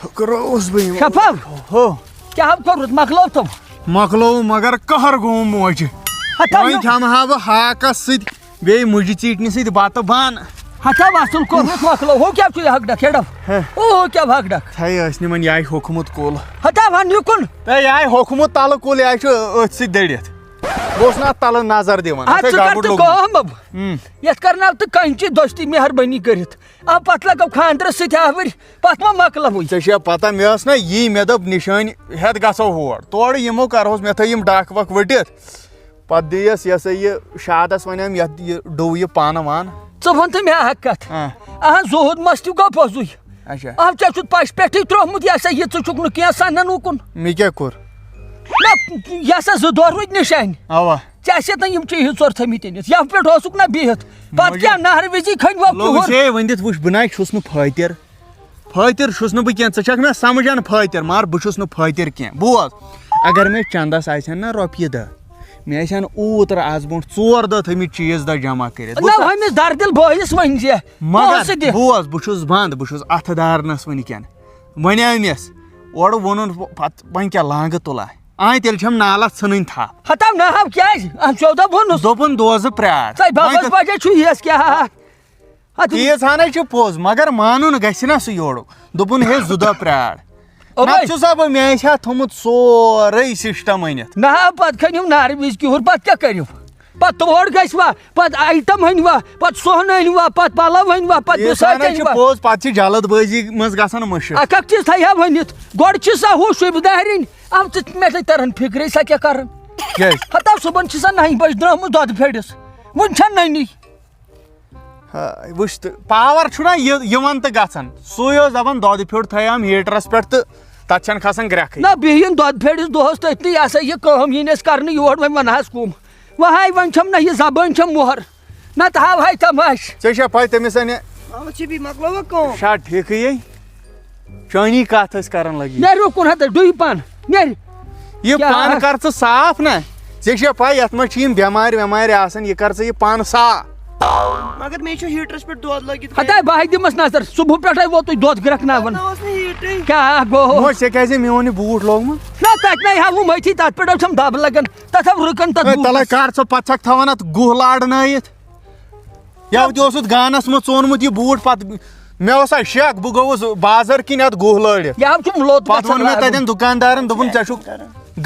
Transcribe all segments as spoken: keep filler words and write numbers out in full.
تھٔکرووُس بہٕ یِمو۔ شفاف۔ ہو۔ کیٛاہ حظ کوٚرُتھ؟ مۄکلوو تِم؟ مۄکلوو، مگر قہر گوٚوُم موجہِ۔ ہتا وۄنۍ یہِ۔ کھٮ۪مہٕ ہا بہٕ ہاکس سۭتۍ، بیٚیہِ مُجہِ ژیٖٹنہِ سۭتۍ بتہٕ بن۔ ہتا وصل کوٚرمُت مۄکلوو۔ ہُہ کیٛاہ چھُ یہِ ہکھ ڈکھ؟ ہیڈو۔ ہہ۔ ہُہ کیٛاہ ہکھ ڈکھ؟ ہے، ٲسۍ نہٕ وۄنۍ یہِ آیہِ ہوٚکھمُت کُل۔ ہتا وَن یہِ کُن۔ ہے، یہِ آیہِ ہوٚکھمُت تلہٕ کُل، یہِ آیہِ چھُ أتھۍ سۭتۍ دٔڑِتھ۔ بہٕ اوسُس نہٕ اتھ تلہٕ نظر دِوان۔ اتھ اَتھ ہے ژٕ کر گگُر تہٕ لوٚگمُت۔ کٲم۔ ہم۔ یتھ کرناو تہٕ کنچی دوستی مہربٲنی کٔرِتھ۔ آ، پتہٕ لگو خاندرس سۭتۍ آوٕرۍ، پتہٕ ما مۄکلاوٕے؟ ژےٚ چھےٚ پتہ، مےٚ ٲس نہ یی، مےٚ دوٚپ نشٲنۍ ہٮ۪تھ گژھو ہور۔ تورٕ یِمو کرہوس، مےٚ تھٲے یِم ڈکھ وکھ ؤٹِتھ۔ پتہٕ دیٖیس یہِ ہسا یہِ شادس، وۄنۍ أمۍ یتھ یہِ ڈوٚو یہِ پانہٕ وان۔ ژٕ وَن تہٕ مےٚ اکھ کتھ۔ آ۔ اہن زُہُد مس تہِ گوٚو پوٚزُے۔ اچھا۔ اَو ژےٚ چھُتھ پشہِ پٮ۪ٹھٕے ترٛوومُت یہِ ہسا یہِ، ژٕ چھُکھ نہٕ کینٛہہ سنان اُکُن۔ مےٚ کیٛاہ کوٚر؟ نہ، یہِ ہسا زٕ دۄہ روٗدۍ نشانہِ۔ اوا۔ ژےٚ آسہِ نہ یِم چیٖز ژور تھٲمٕتۍ أنِتھ۔ یتھ پٮ۪ٹھ اوسُکھ نہ بِہِتھ۔ پتہٕ مگر کیٛاہ نہرٕ وِزی کھٔنۍ وۄکھ لوٚگ یُہُر۔ ژےٚ ؤنِتھ وٕچھ، بہٕ نہ چھُس نہٕ فٲطر۔ فٲطر چھُس نہٕ بہٕ کینٛہہ، ژٕ چھکھ نہ سمجھان فٲطر، مگر بہٕ چھُس نہٕ فٲطر کینٛہہ۔ بوز، اگر مےٚ چندس آسہِ ہن نہ رۄپیہِ دہ، مےٚ آسہِ ہن اوٗترٕ از برونٛٹھ ژور دۄہ تھٲمٕتۍ چیٖز دہ جمع کٔرِتھ۔ نہ، بوٗزتھا؟ ہُمِس دردِل بٲیِس ؤنۍ زِ مگر پونٛسہٕ دِ۔ بوز، بہٕ چھُس بنٛد، بہٕ چھُس اتھٕ دارنس وٕنکیٚن۔ وۄنۍ آو مےٚ اورٕ ووٚنُن، پتہٕ وۄنۍ کیٛاہ لانٛگہٕ تُلہٕ؟ آے تیٚلہِ چھَم نالس ژھٕنٕنۍ تھپھ۔ ہتاو نہ ہاو کیٛازِ؟ اتھ ژۄدہ ووٚنُس۔ دوٚپُن دۄہ زٕ پرٛار۔ تۄہہِ وۄنۍ ببس تہٕ بجے چھُ یِیَس کیٛاہ؟ ہتہٕ ییٖژ ہنٕے چھِ پوٚز، مگر مانُن گژھِ نا سُہ یورُک۔ دوٚپُن ہے زٕ دۄہ پرٛار۔ اوٚمَے۔ نتہٕ چھُسا بہٕ، مےٚ آسہِ ہا تھوٚمُت سورُے سسٹم أنِتھ۔ نہ ہا، پتہٕ کھٔنِو نارٕ وِزِ کِہُر، پتہٕ کیٛاہ کٔرِو؟ پتہٕ تور گژھِ وا؟ پتہٕ آیٹم أنۍ وا؟ پتہٕ سۄہنہٕ أنۍ وا؟ پتہٕ پلو أنۍ وا؟ پتہٕ ییٖژ بِسٲتۍ ہنٕے أنۍ چھِ وا؟ پوٚز، پتہٕ چھِ جلد بٲزی منٛز گژھان مٔشِتھ۔ اکھ اکھ چیٖز تھایہِ ہا ؤنِتھ۔ گۄڈٕ چھِ سا ہُہ شُبہِ دارِنۍ۔ اَو ژٕ، مےٚ چھے تران فِکرے، سۄ کیٛاہ کران؟ کیٛازِ؟ ہتا صُبحن چھِ سۄ نَیہِ بجہِ درٛامٕژ دۄدٕ پھیٚرِس۔ وُنہِ چھَنہٕ نٔنی۔ ہاے، وٕچھ تہٕ، پاور چھُنہ یہِ یِوان تہٕ گژھان۔ سُے اوس دَپان دۄدٕ پھیوٚر تھایہَم ہیٖٹرَس پٮ۪ٹھ تہٕ تَتھ چھَنہٕ کھسان گرٛٮ۪کھٕے۔ نہ، بیٚیہِ یِن دۄدٕ پھیرِس دۄہَس تٔتنٕے، یہِ ہسا یہِ کٲم یِن اَسہِ کرنہٕ یور، وۄنۍ وَنہٕ ہس کُم۔ وۄنۍ ہاے، وۄنۍ چھَم نہ یہِ زبٲنۍ چھَم مۄہر، نہ تہٕ ہاوہاے تماش۔ ژےٚ چھےٚ پَے تٔمِس اَنہِ اَوٕ چھِ بیٚیہِ مۄکلٲوٕ کٲم۔ شاہ ٹھیکٕے یے۔ چٲنی کَتھ ٲسۍ کران لگی۔ نیرِ اُکُن ہتا، ڈُہہِ پَن، نیرِ۔ یہِ کیٛاہ؟ پَن کر ژٕ صاف نہ۔ ژےٚ چھےٚ پَے یَتھ منٛز چھِ یِم بٮ۪مارِ وٮ۪مارِ آسان، یہِ کر ژٕ یہِ پَن صاف۔ مگر مےٚ چھُ ہیٖٹرَس پٮ۪ٹھ دۄد لٲگِتھ۔ ہتا بہٕ ہاے دِمَس نظر، صُبحہٕ پٮ۪ٹھَے ووتُے دۄد گرٛٮ۪کناوان۔ نہ اوس نہٕ ہیٖٹرٕے۔ کیٛاہ گوٚو؟ موج، ژےٚ کیٛازِ میون یہِ بوٗٹھ لوگمُت؟ نہ، تَتہِ نَے ہاوُم أتھی، تَتھ پٮ۪ٹھ حظ چھَم دَب لَگان، تَتھ ہاو رُکان تَتھ ہے، تَلَے بوٗٹَس۔ کر ژٕ، پَتہٕ چھَکھ تھاوان اَتھ گُہہ لارنٲیِتھ۔ یا تہِ اوسُتھ گانس منٛز ژونمُت یہِ بوٗٹھ، پتہٕ مےٚ اوس اَتھ شک، بہٕ گوٚوُس بازر کِنۍ اَتھ گُہہ لٲرِتھ۔ یہِ حظ چھُم لوٚت پتہٕ گژھان ووٚن مےٚ لاگُن۔ تَتٮ۪ن دُکاندارن، دوٚپُن، "ژےٚ چھُکھ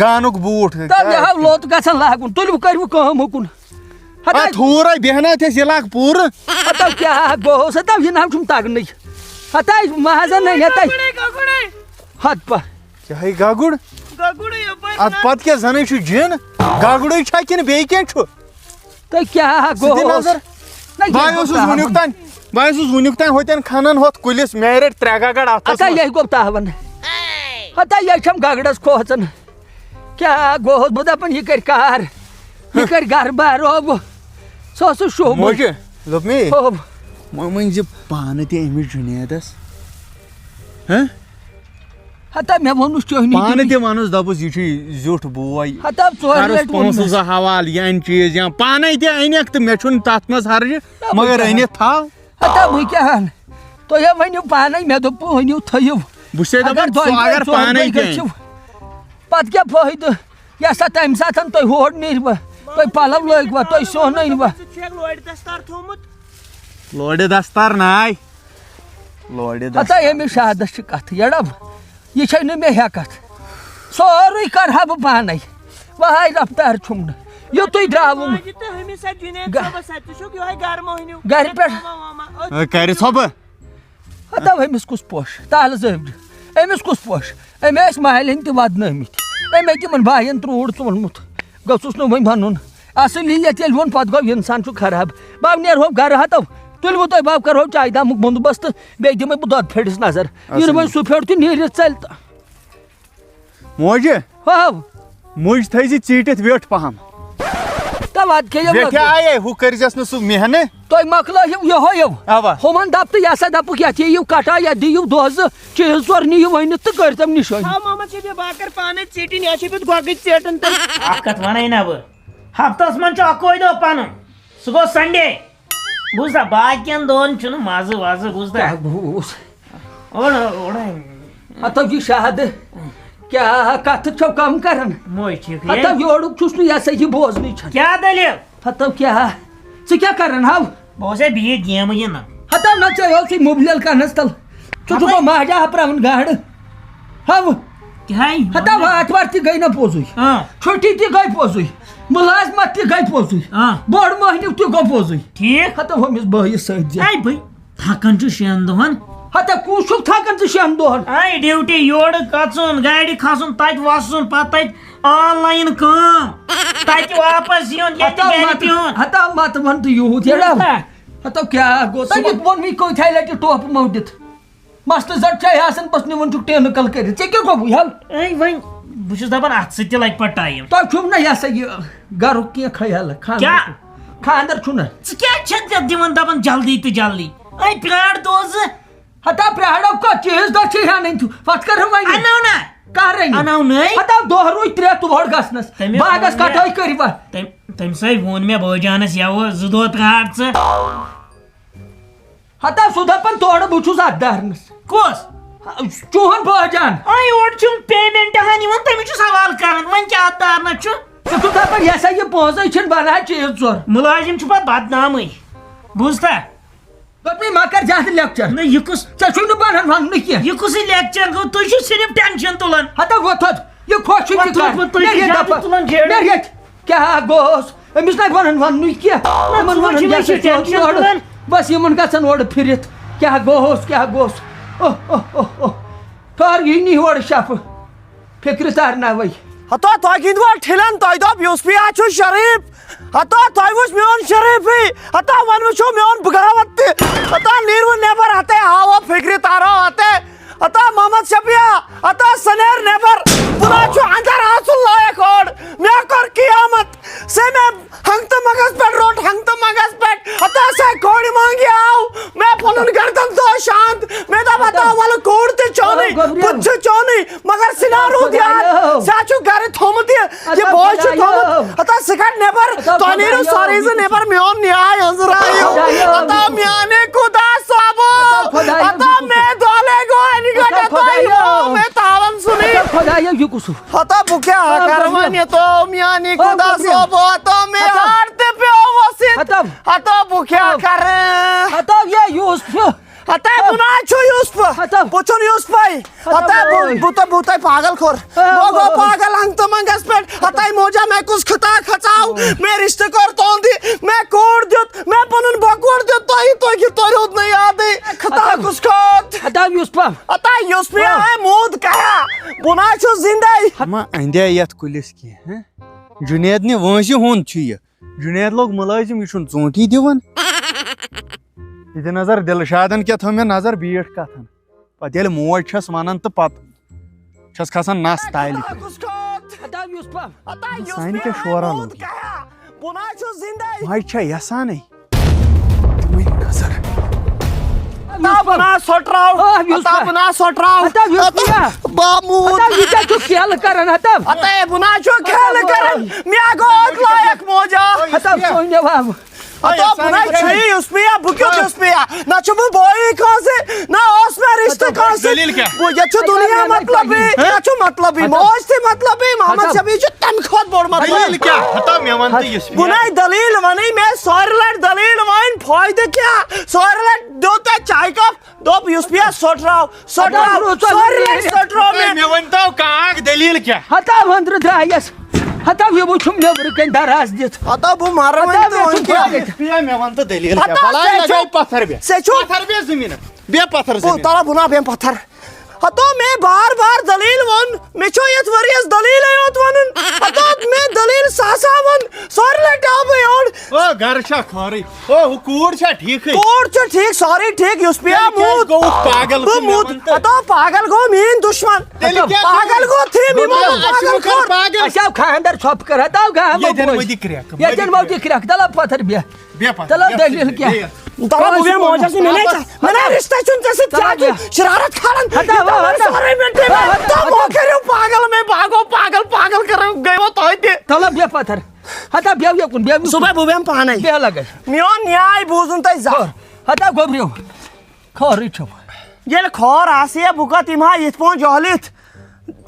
گانُک بوٗٹھ۔" تہٕ یہِ حظ لوٚت گژھان لاگُن، تُلِو کٔرِو کٲم ہُکُن۔ ہتا، اَتھ ہوٗر ہے بیٚہنہٕ اَتھ اَسہِ یہِ لاگ پوٗرٕ۔ ہتا کیٛاہ گوٚوس، ہتا یہِ نہ حظ چھُم تگنٕے۔ ہتا مازن نہ، ہتا۔ گۄڈَے، گۄڈَے۔ ہت پہ۔ کیٛاہ ہے گگُر؟ گگُرٕے یَپٲرۍ اَتھ وَنان۔ پتہٕ کیٛاہ زَنٕے چھُ جِن؟ گگُرٕے چھا کِنہٕ بیٚیہِ کینٛہہ چھُ؟ تہٕ کیٛاہ ژٕ دِ گوٚوس؟ نظر۔ نہ، یہِ بہٕ گوٚو اوسُس تاوَن۔ وٕنیُک تام، بہٕ اوسُس وٕنیُک تام ہوٚتٮ۪ن کھنان ہۄتھ کُلِس، مےٚ رٔٹۍ ترٛےٚ گگڑ اَتھَس اَتھا منٛز۔ یہِ گوٚو تاوَن۔ ہتا یہِ چھَم گگڑَس کھوژان۔ کیٛاہ گوٚوس؟ بہٕ دَپان، یہِ کَرِ کار، یہِ کَرِ گَرٕ بار روبہٕ۔ سُہ اوس سُہ شوٗبمُت۔ موجہِ، دوٚپ مے، ہوب۔ وۄنۍ ؤنۍ زِ پانہٕ تہِ أمِس جُنیدَس۔ ہہ؟ ہتا مےٚ ووٚنُس چٲنی پانہٕ کِنی۔ تہِ وَنُس، دَپُس، یہِ چھُ زیُٹھ بوے۔ ہتا ژورِ کَرُس لَٹہِ ووٚن پونٛسہٕ مےٚ۔ زٕ حوالہٕ، یہِ اَنہِ چیٖز یا پانَے تہِ أنِکھ تہٕ مےٚ چھُنہٕ تَتھ منٛز حرجہِ، نہ، مگر بہٕ کیٛاہ اَنِتھ تھاو۔ ہتا بہٕ کیٛاہ اَنہٕ؟ تُہۍ ہے ؤنِو پانَے، مےٚ دوٚپ، ؤنِو، تھٲیِو۔ بہٕ چھُسے اگر دَپان، دۄیہِ ژٕ دۄہہِ، اگر ژورِ پانَے دۄہہِ تہِ أنۍ۔ گٔژھِو، پَتہٕ کیٛاہ فٲیدٕ؟ یہِ ہسا تَمہِ ساتہٕ تُہۍ ہور نیٖروا، تُہۍ پَلو لٲگوا، تُہۍ سیُن أنۍوا۔ ژٕ چھُکھ لورِ دستار تھوٚومُت؟ لورِ دستار ناے۔ لورِ ہتا دستار۔ أمِس شادس چھِ کتھٕ، یڑب، یہِ چھے نہٕ مےٚ ہٮ۪کتھ۔ سورُے کرٕ ہا بہٕ پانے۔ وہاے رفتار چھُم نہٕ۔ یُتُے درٛاوُم۔ ماجہِ تہٕ ہُمِس سۭتۍ جُنید گہ-، صٲبس سۭتۍ، ژٕ چھُکھ یِہوٚے گرٕ موہنیوٗ۔ گرِ پٮ۪ٹھ۔ ماما، ماما، أتھۍ ہے، کرِ ژھۄپہٕ۔ ہتا أمِس کُس پوش؟ تالہٕ زٲوجہِ۔ أمِس کُس پوش؟ أمۍ ٲسۍ مالٮ۪ن تہِ ودنٲومٕتۍ۔ أمۍ ہیٚکہِ یِمن باین ترٛوٗر ژوٗنمُت۔ گوٚژھُس نہٕ وۄنۍ وَنُن۔ اَصٕل یی ییٚتہِ ییٚلہِ ووٚن، پَتہٕ گوٚو اِنسان چھُ خراب۔ بَب نیرہو گَرٕ ہَتو، تُلہِ وۄنۍ تۄہہِ بَب کَرہو چایہِ دامُک بنٛدوبست، بیٚیہِ دِمَے بہٕ دۄد پھٔٹِس نظر۔ اَصٕل۔ یِنہٕ وۄنۍ سُہ پھیوٚر تہِ نیٖرِتھ ژَلہِ تہٕ۔ موجہِ، ہاو۔ مُج تھٲیزِ ژیٖٹِتھ ویوٚٹھ پَہَم۔ تہٕ وَتہِ کھیٚیِو ویٹھِ لۄکُٹ۔ آیے، ہُہ کٔرزٮ۪س نہٕ سُہ محنت۔ تُہۍ مۄکلٲیِو یِہوٚے یِو۔ اَوا۔ ہُمَن دَپ تہٕ یہِ ہسا دَپُکھ، یَتھ یِیِو کَٹا، یَتھ دِیِو دۄہ زٕ، چیٖز ژور نِیِو ؤنِتھ تہٕ کٔرۍ تَم نِشٲنۍ۔ تھاو ماما ژےٚ بیٚیہِ بہٕ کَرٕ پانَے ژیٚٹِنۍ، یا چھِ بیٚیہِ گۄگٕج ژیٹان تہٕ۔ اَکھ کَتھ وَنَے نہ بہٕ، ہفتَس منٛز چھُ اَکوے دۄہ پَنُن، سُہ گوٚو Sunday۔ بوٗزتھا، باقیَن دۄہَن چھُنہٕ مَزٕ وَزٕ، بوٗزتھا؟ کیٛاہ گوٚوس؟ اورٕ، اورٕ۔ ہتو یہِ شاہدٕ، کیٛاہ کتھٕ چھو کم کران؟ موے ٹھیک ہے۔ ہتو یورُک چھُس نہٕ یہِ ہسا یہِ بوزنٕے چھنہٕ۔ کیٛاہ دٔلیٖل؟ ہتو کیٛاہ؟ ژٕ کیٛاہ کران ہو؟ بہٕ اوسے بِہِتھ گیمہٕ گِنٛدان۔ ہتو نہ ژےٚ اوسُے موبلٮ۪ل کنس تل۔ ژٕ چھُکھ ہتو۔ ماجہِ ہپراوان گاڈٕ۔ ہو۔ کیٛاہ ہے؟ ہتو آتھوار تہِ گٔے نہ پوٚزُے۔ آ۔ چھُٹی تہِ گٔے پوٚزُے۔ مُلازمت تہِ گٔے پوٚزُے۔ آ۔ بوٚڑ مٔہنیو تہِ گوٚو پوٚزُے۔ ٹھیٖک۔ ہتو ہُمِس بٲیِس سۭتۍ زِ۔ ہے بٔے۔ تھکان چھُ شٮ۪ن دۄہن۔ ہتا کُس چھُکھ تھکان ژٕ شٮ۪ن دۄہن؟ اے، ڈیوٹی یورٕ گژھُن، گاڑِ کھسُن، تتہِ وسُن، پتہٕ تتہِ آن لاین کٲم، تتہِ واپس یُن، ییٚتہِ ہتا گرِ مت، بِہُن۔ ہتا مت ون تہٕ یوٗت، ییٚلہِ ہتا۔ ہتا کیٛاہ گوٚو؟ تۄہہِ صُبح۔ کیُتھ ووٚن مےٚ کۭتۍ ہا لٹہِ ٹوپہٕ مٔو دِتھ؟ مستہٕ زٹ چھے آسان، بس نِوان چھُکھ ٹینہٕ کل کٔرِتھ۔ ژےٚ کیٛاہ گوٚوُے ہل؟ اے، وۄنۍ بہٕ چھُس دپان اتھ سۭتۍ تہِ لگہِ پتہٕ ٹایم۔ تۄہہِ چھُو نہ یہِ ہسا یہِ گرُک کینٛہہ خیال، خانٛدر کیٛاہ؟ چھُ، خانٛدر چھُ نہ۔ ژٕ کیٛازِ چھَکھ مےٚ دِوان دَپان جلدی تہٕ جلدی؟ اَے پرٛار دو زٕ۔ ہتا پرٛارو کتھ چیٖز دۄہ چھِ ہٮ۪نٕے تہٕ پتہٕ کر وۄنۍ؟ اَنو نا۔ کر أنِو؟ اَنو نٔے۔ ہتا دۄہ روٗدۍ ترٛےٚ تور گژھنس۔ تٔمِس باغس ووٚن مےٚ، کٹٲے کٔرِو وۄنۍ۔ تٔمۍ، تٔمۍ سٕے ووٚن مےٚ بٲے جانس یَوٕ زٕ دۄہ پرٛار ژٕ۔ ہتا سُہ دپان تورٕ بہٕ چھُس اتھ دارنس۔ کُس؟ چون بٲے جان۔ آ، یورٕ چھُم پیمنٹ ہن یِوان، تٔمِس چھُس حوالہٕ کران، وۄنۍ کیٛاہ اتھ دارنس چھُ؟ ژٕ چھُکھ دپان یہِ ہسا یہِ پونٛسے چھِنہٕ بنان چیٖز ژور۔ مُلٲزِم چھُ پتہٕ بدنامٕے، بوٗزتھا؟ دوٚپمَے مہ کر زیادٕ لیکچر۔ نہ، یہِ کُس؟ ژےٚ چھُے نہٕ بنان وننُے کینٛہہ۔ یہِ کُسٕے لیکچر گوٚو؟ تُہۍ چھِو صرف ٹینشن تُلان۔ ہتا وۄتھ تھوٚد، یہِ خۄش چھُ وۄتھ تہِ تھوٚد، کر۔ وۄتھ تُلان، مےٚ کیٛاہ ریٚتۍ دپان، دپان؟ مےٚ ریٚتۍ۔ کیٛاہ گوٚوس؟ أمِس نَے وَنان وَننُے کینٛہہ۔ نہ، یِمَن ژٕ وَنان چھُکھ یہِ ہسا یہِ چھُ ٹینشن یورٕ۔ تُلان۔ بَس یِمَن گژھن اورٕ پھِرِتھ۔ کیٛاہ گوٚوس، کیٛاہ گوٚوس؟ اوہ، اوہ، اوہ، اوہ۔ ٹھٔہر، یہِ نی یورٕ شفہٕ۔ فِکرِ تَرناوَے۔ ہتو تۄہہِ گِنٛدوا ٹھِلن، تۄہہِ دوٚپ یوسفیا چھُ شریٖف۔ ہتو تۄہہِ وٕچھ میون شریٖفی۔ ہتو وۄنۍ وٕچھو میون بغاوت تہِ۔ ہتو نیٖرِو نٮ۪بر، ہتے ہاوو فِکرِ تارو ہتے۔ ہتا محمد شفیع، ہتا سنیر نیبر، بُنا چھُ اندر اژُن لایق اور۔ مےٚ کٔر قیامت، سے مےٚ ہنگ تہٕ منگس پٮ۪ٹھ روٚٹ، ہنگ تہٕ منگس پٮ۪ٹھ۔ ہتا سے کورِ مانگہِ آو، مےٚ پنُن گردن تھوو شانت۔ مےٚ دوٚپ، ہتا ولہٕ کوٗر تہِ چونٕے، بُتھ چھُ چونٕے، مگر سُہ نہ روٗد یاد۔ سُہ چھُ گرِ تھوٚمُت یہِ۔ یہِ بوے چھُ تھوٚمُت۔ ہتا سِکھٹ نٮ۪بر۔ تۄہہِ نیٖرِو سورُے زٕ نٮ۪بر، میون نیاے أنٛزرایِو۔ ہتا میانہِ خدا صٲبو۔ ہتا مےٚ دولے گوٚو اَنہِ گۄڈٕ۔ ہتا یہِ آو مےٚ تاون سُنٕے۔ ہتا بہٕ کیٛاہ کرٕ وۄنۍ؟ یہِ تو میانہِ خدا صٲبو۔ ہتا مےٚ ہار تہِ پیوٚو ؤسِتھ۔ ہتا بہٕ کیٛاہ کرٕ؟ ہتا یہِ یوٗسف۔ ہتا بُنا چھُ یوسف۔ ہتا۔ بہٕ چھُن یوسفے۔ ہتا ہتا بہٕ، بوے۔ بہٕ تہٕ، بہٕ تہٕ پاگل کوٚر۔ ہتا بہٕ گوٚو بوے۔ پاگل ہنگ تہٕ منگس پٮ۪ٹھ۔ ہتا موجا مےٚ کُس خطا کھژاو؟ مےٚ رشتہٕ کوٚر تُہُنٛد۔ مےٚ کوٗر دیُت، مےٚ پنُن بۄکوڑ دیُت تۄہہِ، تۄہہِ، تۄہہِ روٗد نہٕ یادٕے۔ خطا ہتا۔ کُس کھوٚت؟ ہتا یوسف۔ ہتا یوسف ہا۔ ہے موٗد کیا؟ بُنا چھُ زندے۔ ما اندے یتھ کُلِس کینٛہہ، ہہ؟ جُنید نہِ وٲنٛسہِ ہُنٛد چھُ یہِ۔ جُنید لوٚگ مُلٲزِم، یہِ چھُنہٕ ژوٗنٛٹھی دِوان۔ یہِ دِ نظر، دِلشادن کیٛاہ تھٲو مےٚ نظر بیٖٹھ کتھن۔ پتہٕ ییٚلہِ موج چھَس ونان تہٕ پتہٕ چھَس کھسان نس تالہِ پٮ۪ٹھ۔ ہتا یوسف۔ ہتا سانہِ کیٛاہ شورا لوٚگ یہِ؟ بُنا چھُ زندے۔ ماجہِ چھا یژھانٕے؟ وٕنۍ نظر۔ ہتا بُنا سۄٹراو۔ آ، یوسف۔ ہتا بُنا سۄٹراو۔ ہتا یوسف۔ باموٗد۔ ہتا یہِ کیٛاہ چھُ کھیلہٕ کران، ہتا؟ ہتا بُنا چھُ کھیلہٕ کران۔ مےٚ گوٚو اَتھ لایق موجا۔ ہتا سوٗنٛچ مےٚ بابہٕ۔ ہتا بُنا چھُ یہِ یوسفیا، بہٕ کیُتھ یوسفیا؟ نہ چھُ بہٕ بویی کٲنٛسہِ، نہ اوس مےٚ رشتہٕ کٲنٛسہِ۔ دٔلیٖل کیٛاہ؟ بہٕ، ییٚتہِ چھُ دُنیا مطلبی، ییٚتہِ چھُ مطلبی، موج تہِ مطلبی، محمد شفیع چھُ تَمہِ کھۄتہٕ بوٚڑ مطلبی۔ دٔلیٖل کیٛاہ؟ ہتا مےٚ وَن تہٕ یوسفیا۔ بُناے دٔلیٖل وَنٕے مےٚ، سورِ لَٹہِ دٔلیٖل وَنٕنۍ فٲیدٕ کیٛاہ؟ سورِ لَٹہِ دیُت تَتہِ چایہِ کپ، دوٚپ یوسفیا سۄٹراو، سۄٹراو، ہتا برٛونٛہہ ژٕ سورِ لَٹہِ مےٚ۔ سۄٹرٲو مےٚ۔ مےٚ ؤنۍ تو کانٛہہ دٔلیٖل کیٛاہ؟ ہتا وۄندرٕ درٛایس، ہتا یہِ وٕچھُم نیٚبرٕ کَنۍ دراز دِتھ۔ ہتا بہٕ مَرٕ ہتا وۄنۍ تہٕ مےٚ وۄنۍ چھُ کیٛاہ؟ فٲیدٕ۔ یوسفیا، مےٚ وَن تہٕ دٔلیٖل کیٛاہ؟ ہتا بَلاے ژےٚ لَگے چھُ، پَتھر بیٚہہ۔ ژےٚ چھُ پَتھر بیٚہہ زٔمیٖنَس۔ بیٚہہ پَتھر ہتو زٔمیٖنَس۔ تَلہ بُنا بیٚہم پَتھر۔ ہتو مےٚ بار بار دٔلیٖل ووٚن، مےٚ چھو یَتھ ؤریَس دٔلیٖلٕے یوت وَنُن۔ ہتو مےٚ دٔلیٖل ساسا ووٚن، سورِ لَٹہِ آو بہٕ یور۔ او، گَرٕ چھا خٲرٕے؟ او، ہُہ کوٗر چھا ٹھیٖکھٕے؟ کوٗر چھِ ٹھیٖک، سورُے ٹھیٖک، یُس پیٚیہِ تیٚلہِ کیٛازِ موٗد۔ گوٚوُکھ پاگل بہٕ ژٕ مےٚ موٗد۔ وَن تہٕ؟ ہتو پاگل گوٚو میٛٲنۍ دُشمَن۔ تیٚلہِ کیٛازِ پاگل گوٚو تھِم، یِمو گوٚو پاگل کوٚر۔ اَسہِ آو خانٛدر ژھۄپہٕ کٔر، ہتو گام ییٚتٮ۪ن بوٚبرِ۔ مٔدِ کرٛٮ۪کھ، ییٚتٮ۪ن مٔدِ مٔدِ کرٛٮ۪کھ۔ تَلہ پَتھر بیٚہہ۔ بیٚہہ پَتھر، تَلہ بیٚہہ دٔلیٖل پَتھر، کیٛاہ؟ بیٚہہ۔ تَلہ بہٕ بیٚہمہٕ موجَس نِش، مےٚ نَے ژےٚ، مےٚ نَے رِشتَس چھُنہٕ ژےٚ سۭتۍ تَلہ کیٛاہ چھُ؟ بیٚہہ۔ شرارت کھالان۔ ہتا، یہِ تَلہ ہتا۔ سورُے مےٚ ٹھیٖک۔ ہتا، ہتا۔ تَمو کٔرِو پاگل مےٚ، پاگل، پاگل کٔرِو، گٔیو تۄہہِ تہِ۔ تَلہ بیٚہہ پَتھر۔ ہتا بیٚہہ یوکُن، بیٚہہ یوکُن۔ صُبحٲے بہٕ بیٚہمہٕ پانَے۔ بیٚہہ لَگَے۔ میون نیاے بوٗزُن تۄہہِ زانٛہہ۔ ہتا گوٚبریو۔ خٲرٕے چھُم۔ ییٚلہِ کھور آسہِ ہے، بہٕ کتھ یِمہٕ ہا یِتھ پٲٹھۍ جہلِتھ؟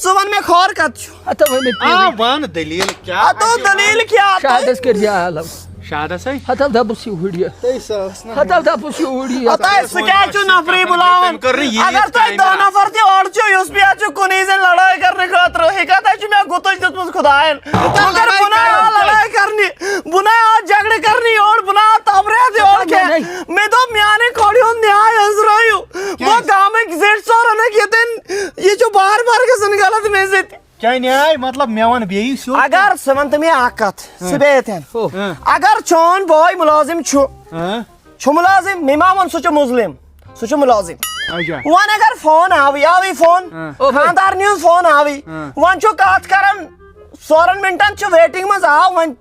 ژٕ وَن مےٚ، کھور کتھ چھُ؟ ہتو وۄنۍ مےٚ آ، پیٖرٕے۔ وَن دٔلیٖل کیٛاہ؟ ہتو دٔلیٖل کیٛاہ؟ شاہدس کٔرۍ زِ عالم۔ شاہدس ہے؟ ہتو دپُس یہِ ہُرۍ یہِ۔ تٔمۍ سٕے ٲس نہ۔ ہتو دپُس یہِ ہُرۍ یہِ۔ ہتو سُہ کیٛازِ چھُو نفری بُلاوان؟ تٔمۍ کٔر نہٕ یہِ اگر تۄہہِ کامہِ دَہ نہ۔ نفر تہِ اورٕ چھِو، یُس پٮ۪ٹھ چھُ کُنُے زٔنۍ لڑٲے کرنہٕ خٲطرٕ، یہِ کتھ چھُ مےٚ گُتُج دیُتمُت خدایَن؟ مگر بہٕ نہ آو لڑٲے کرنہِ، بہٕ نہ آو جھگڑٕ کرنہِ یور، بہٕ نہ آو تبریز یور کینٛہہ۔ مےٚ دوٚپ میٛانہِ کھۄڑِ ہُنٛد نیاے أنٛزرٲیِو۔ بہٕ گامٕکۍ زِٹھۍ ژور اَنَکھ ییٚتٮ۪ن، یہِ چھُ بار بار گژھان غلط مےٚ سۭتۍ۔ کیٛاہ نیاے؟ مطلب، مےٚ وَن بیٚیہِ سیوٚد۔ اگر ژٕ وَن تہٕ مےٚ اکھ کتھ، سُہ بیٚیہِ ییٚتٮ۪ن۔ ہُہ۔ اگر چون بوے مُلٲزِم چھُ، ہاں۔ چھُ مُلٲزِم، مےٚ ما ووٚن سُہ چھُ مُظلِم، سُہ چھُ مُلٲزِم۔ اچھا۔ وۄنۍ اگر فون آوٕے، آوٕے فون، ہاں۔ او بھائی۔ خانٛدارنہِ ہُنٛد فون آوٕے، ہاں۔ وۄنۍ چھُ کتھ کران، ژورن منٹن چھُ ویٹنگ منٛز، آو وۄنۍ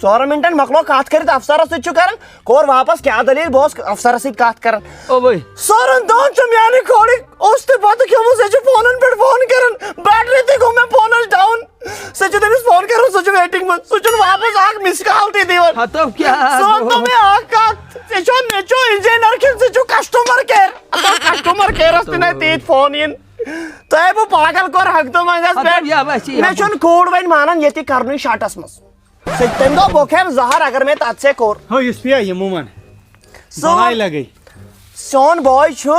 ژورن منٹن مۄکلو کتھ کٔرِتھ، افسرس سۭتۍ چھُ کران، کوٚر واپس، کیٛاہ دٔلیٖل؟ بہٕ اوسُس افسرس سۭتۍ کتھ کران۔ او بھائی۔ ژورن دۄہن چھُ میانہِ کھوڑٕکۍ اوٚش تہٕ بتہٕ کھیوٚمُت، سُہ چھُ فونن پٮ۪ٹھ فون کران، بیٹری تہِ گوٚو مےٚ فونس ڈاوُن۔ سُہ چھُ تٔمِس فون کران، سُہ چھُ ویٹنگ منٛز، سُہ چھُنہٕ واپس اکھ مِس کال تہِ دِوان۔ ہتو کیٛاہ؟ ژٕ وَن تو مےٚ اکھ کتھ، ژےٚ چھُ، مےٚ چھُ انجینئر کِنہٕ ژٕ چھُکھ کسٹمر کِیر؟ اگر کسٹمر کِیرس تہِ نہٕ تیٖتۍ فون یِن، تۄہہِ بہٕ پاگل کوٚر ہنٛگتہٕ منٛگس ہتو پٮ۪ٹھ۔ یا بچی۔ مےٚ چھُنہٕ کوٗر وۄنۍ مانان ییٚتہِ کرنُے شٹس منٛز۔ سُہ تٔمۍ دوٚپ، بہٕ کھٮ۪مہٕ زہر اگر مےٚ تتھ ژےٚ کوٚر۔ ہو، یُس پیا یہِ مومن۔ سون بلاے لگے۔ سون بوے چھُ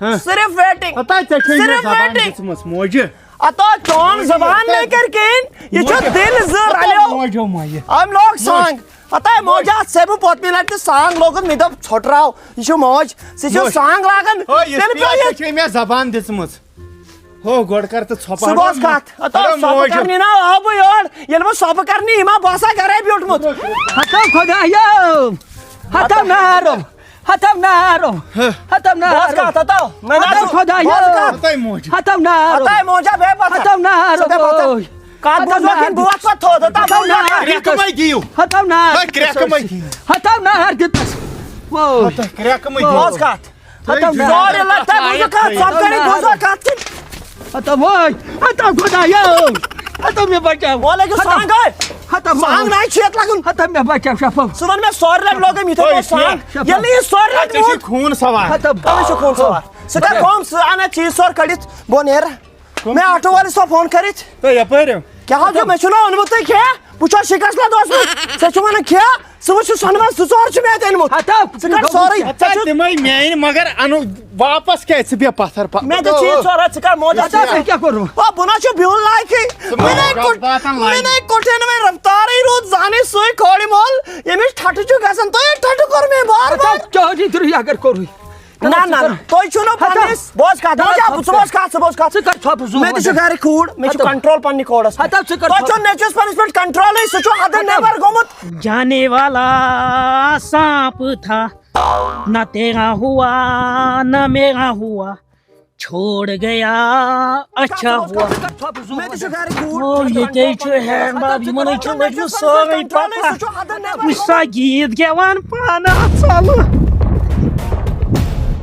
ہاں۔ صرف ویٹنگ۔ ہتا ژےٚ چھے مےٚ صرف زبان ویٹنگ۔ دِژمٕژ موجہِ۔ ہتا چون زبان ہتا نے کر کین، یہ چھو موجہِ۔ دل زر ہتا الو۔ موجو موجہِ۔ ہم لوگ موج۔ سانگ۔ ہتا موجا سے بو پوتمی لٹہِ سانگ لوگن، مےٚ دوٚپ ژھۄٹراو، یہ چھو موج، سُہ چھو موج۔ سانگ لاگن۔ ہو، یُس تیٚلہِ پیا پیٚو یہِ ژےٚ چھے مےٚ زبان دِژمٕژ۔ ہو، گۄڈٕ کر تہٕ ژھۄپہٕ۔ صُبحس ہٹو۔ کتھ؟ ہتو ہٹو ژھۄپہٕ موج۔ کرنہِ نا آو بہٕ یور۔ ییٚلہِ بہٕ ژھۄپہٕ کرنہِ یِمہٕ ہا، بہٕ آسہٕ ہا گرے بیوٗٹھمُت۔ ہتو خدایا، ہتو نارو، ہتو نارو، ہتو بہٕ اوسُس نارو۔ کتھ، ہتو، مےٚ نا ہتو چھُ، خدایا۔ بہٕ اوسُس کتھ۔ ہتاے موج۔ ہتو نارو۔ ہتاے موجا بیٚیہِ پتہٕ۔ ہتو نارو۔ ژٕ بیٚیہِ پتہٕ۔ بوے۔ کتھ ہتو بوزو نارو۔ کِنہٕ بہٕ وۄتھٕ پتہٕ تھوٚد، ہتو ہتو نارو۔ نارو۔ کرٛٮ۪کہٕ مَے دِیِو۔ ہتو نارو۔ ہے، کرٛٮ۪کہٕ مَے دِیِو۔ ہتو نارو دِتس۔ ووے۔ ہتو کرٛٮ۪کہٕ مَے دِیِو۔ بہٕ اوسُس کتھ۔ ہتو نار۔ سورُے لگ تۄہہِ بوٗزوٕ کتھ، ژۄپہٕ کٔرِتھ بوٗزوٕ کتھ کِنہٕ؟ ہتو وٲے، ہتو خۄدایو، ہتو مےٚ بچاو۔ وعلیکم السلام، ہتو، گاے۔ ہتو سانگ وٲے۔ ناے چھِ یتھ لگُن۔ ہتو مےٚ بچاو شفو۔ ژٕ وَن مےٚ سورِ لٹہِ لوگُے مےٚ یِتھے پٲٹھۍ سانگ۔ شفو۔ ییٚلہِ نہٕ یہِ سورِ لٹہِ ژےٚ چھُے ووت۔ خوٗن سوار۔ ہتو۔ تَوَے چھُ خوٗن سوار۔ ژٕ کر کٲم، ژٕ اَن اَتھ چیٖز سورُے کٔڑِتھ، بہٕ نیرٕ۔ کٕم؟ مےٚ آٹو وٲلِس سۭتۍ فون کٔرِتھ۔ تہٕ یپٲرۍ۔ کیٛاہ حظ چھُ؟ مےٚ چھُنہٕ اوٚنمُتٕے کینٛہہ۔ بہٕ چھُس شِکَس لد اوسمُت۔ ژےٚ چھُ وَنان کھےٚ، ژٕ وٕچھ سُہ سۄنہٕ منٛز زٕ ژور چھُ مےٚ اَتہِ أنمُت۔ ہتا، ژٕ کَڑ سورُے۔ ژےٚ ژےٚ چھُ تِمَے میٛانہِ، مگر اَنُن واپَس کیٛازِ؟ ژٕ بیٚہہ پَتھَر پَ-، مےٚ دِ چیٖز ژور ہَتھ، ژٕ کَڑ موجَس ہتا، کیٛاہ؟ ژےٚ کیٛاہ کوٚرُتھ؟ او، بہٕ نہ چھُس بِہُن لایقٕے۔ ژٕ مےٚ نَے گۄڈٕ کوٚر، واتان مےٚ لاینہِ۔ نَے کوٚٹھے نہٕ وۄنۍ رفتارٕے روٗد زانٕے سُے کھوڑِ مول، ییٚمِس ٹھٹہٕ چھُ گژھان، تۄہے ٹھٹہٕ کوٚر مےٚ بار ہتا، بار۔ چاہے درٕے اگر کوٚرُے۔ نہ، نہ، نہ، تُہۍ چھِو نہٕ ہتا۔ پننِس، بوز کتھ، بوز کتھ، ژٕ بوز کتھ، ژٕ بوز کتھ۔ ژٕ کر ژھۄپہٕ زُو مےٚ تہِ چھُ وَنان؟ گرِ کوٗر، مےٚ چھُ ہتا۔ کنٹرول پننہِ کوٗرس پٮ۪ٹھ۔ ہتا، ژٕ کر تۄہہِ چھُو ژھۄپہٕ۔ نیٚچوِس پننِس پٮ۪ٹھ کنٹرولٕے، سُہ چھُ حدٕ ہتا۔ نٮ۪بر گوٚمُت۔ جانے والا سانپ تھا، نہ تیرا ہوا، نہ میرا ہوا، چھوڑ گیا، اچھا ہوا۔ ژٕ کر ژھۄپہٕ زُو مےٚ تہِ چھُ وَنان؟ گرِ کوٗر، او، مےٚ چھُ ییٚتے کنٹرول چھُ پننِس ہینگ پٮ۪ٹھ۔ باب، یِمن ہے چھُ لٔجمٕژ سورُے پتہ۔ سُہ چھُ حدٕ نٮ۪بر وٕچھ سا گوٚمُت۔ گیٖت گٮ۪وان پانہٕ اَتھ ژَلہٕ۔